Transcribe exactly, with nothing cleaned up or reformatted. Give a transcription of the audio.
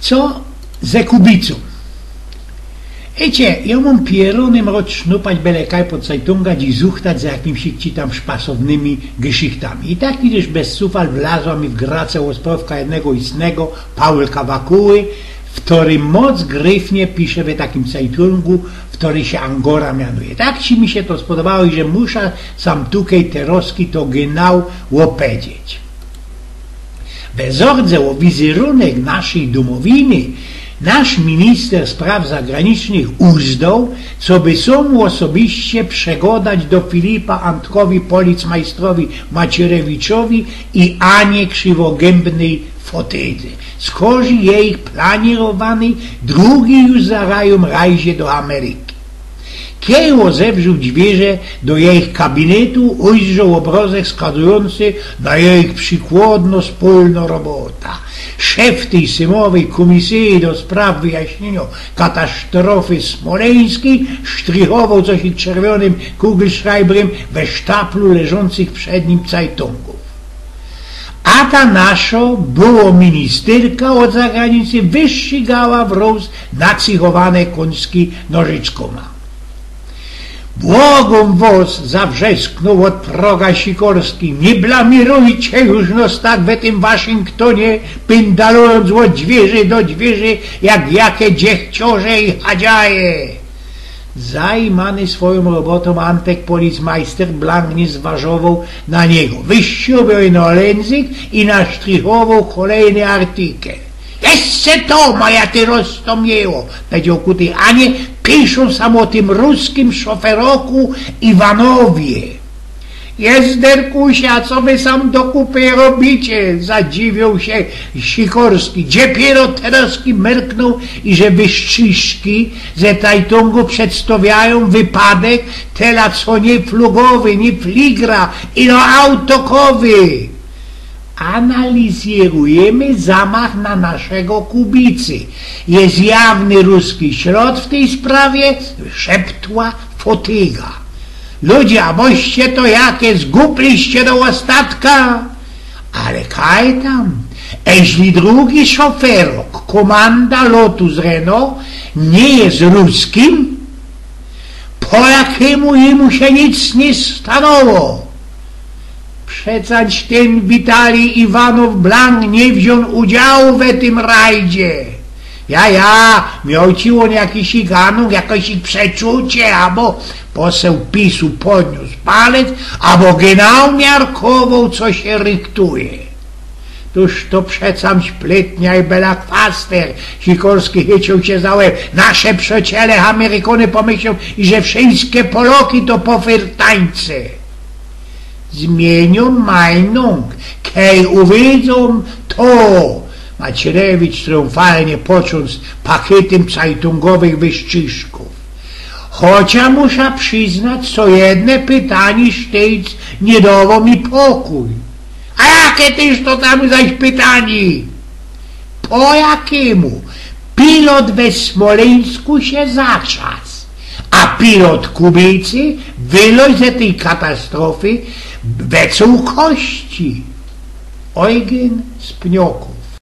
Co ze Kubicōm? Ejcie, jo mōm pierōny mrōd sznupać bele kaj pod cajtōngach i zuchtać za jakimsi ci tam szpasownymi geszichtami. I tak widzisz, bez sufal wlazła mi w grace ôsprowka jednego istnego Paulka Wakuły, w ktōrym moc gryfnie pisze we takim cajtōngu, w ktōrym sie Angora mianuje. Tak ci mi sie to spodobało, że musza sam tukej terŏzki to genau ôpedzieć. We zŏrdze ô wizerunek naszyj dōmowiny nasz minister spraw zagranicznych uzdoł, coby sōm ôsobiście przegodać do Filipa Antkowi, policmajstrowi Macierewiczowi i Anie Krzywogębnyj Fotydze, skorzij jejich planirowanyj drugi już za rajōm rajzie do Ameryki. Kej ôzewrził dwiyrze do jejich kabinetu, ujrzoł ôbrŏzek wskazujōncy na jejich przikłodno spōlno robota. Szef tyj symowyj kōmisyje do spraw wyjaśniyniŏ katasztrofy smolyńskij sztrichowoł coś czerwiynym kugelszrajbrym we sztaplu leżōncych przed nim cajtōngōw. A ta naszŏ byłŏ ministyrka ôd zagranicy wyszczigała wrōz nacychowane kōnski nożyczkōma. „Błogōm wŏs!” zawrzeszknōł ôd proga Sikorski. „Niy blamirujcie już nos tak we tym Waszyngtonie, pyndalujōnc ôd dwiyrzi do dwiyrzi, jak jake dziechciŏrze i chadziaje!” Zajmany swojōm robotōm Antek policmajster blank niy zważowoł na niego. Wyściubiōł ino lynzyk i nasztrichowoł kolejny artikel. „Jeszcze to, moja ty roztōmieło”, powiedzioł ku tyj Anie, „piszōm sam ô tym ruskim szoferoku Iwanowie”. „Jezderkusie, a co wy sam do kupy robicie?” zadziwioł sie Sikorski. „Dziepiyro terŏzki myrknōł, iże wyszczykki ze cajtōngōw przedstŏwiajōm wypadek tela co niy flugowy, niy fligra, ino autokowy”. „Analizyrujymy zamach na naszego Kubicy. Jest jawny ruski ślod w tyj sprawie”, szeptła Fotyga. „Ludzie, a boście to jakie zgupliście do ôstatka?” „Ale kaj tam, eźli drugi szoferok, kōmanda Lotus Renault, niy jest Ruskim, po jakymu jymu sie nic niy stanōło?” „Przecańś, tyn Witalij Iwanōw blank niy wziōn udziału we tym rajdzie”. „Ja, ja, mioł ci ôn jakiś ganōng, jakeś przeczucie, abo”, poseł PiS-u podniōs palec, „abo genau miarkowoł, co sie rychtuje”. „Tōż to przecamś Plytnia i Bela Kwaster”, Sikorski chyciōł sie za łeb. „Nasze przeciele Amerykōny pomyślōm, iże wszyjske Poloki to pofyrtańce”. „Zmiyniyōm majnōng, kej uwidzōm to”, Macierewicz triumfalnie potrząs pakietym cajtōngowych wyszczykōw. „Chocia musza prziznać, co jedne pytanie sztyjc niy dŏwo mi pokuj”. „A jake tyż to tam zaś pytanie?” „Po jakimu pilot we Smolyńsku sie zatrzask, a pilot Kubicy wyloź ze tyj katastrofy we cołkości?” Eugyn z Pniokōw.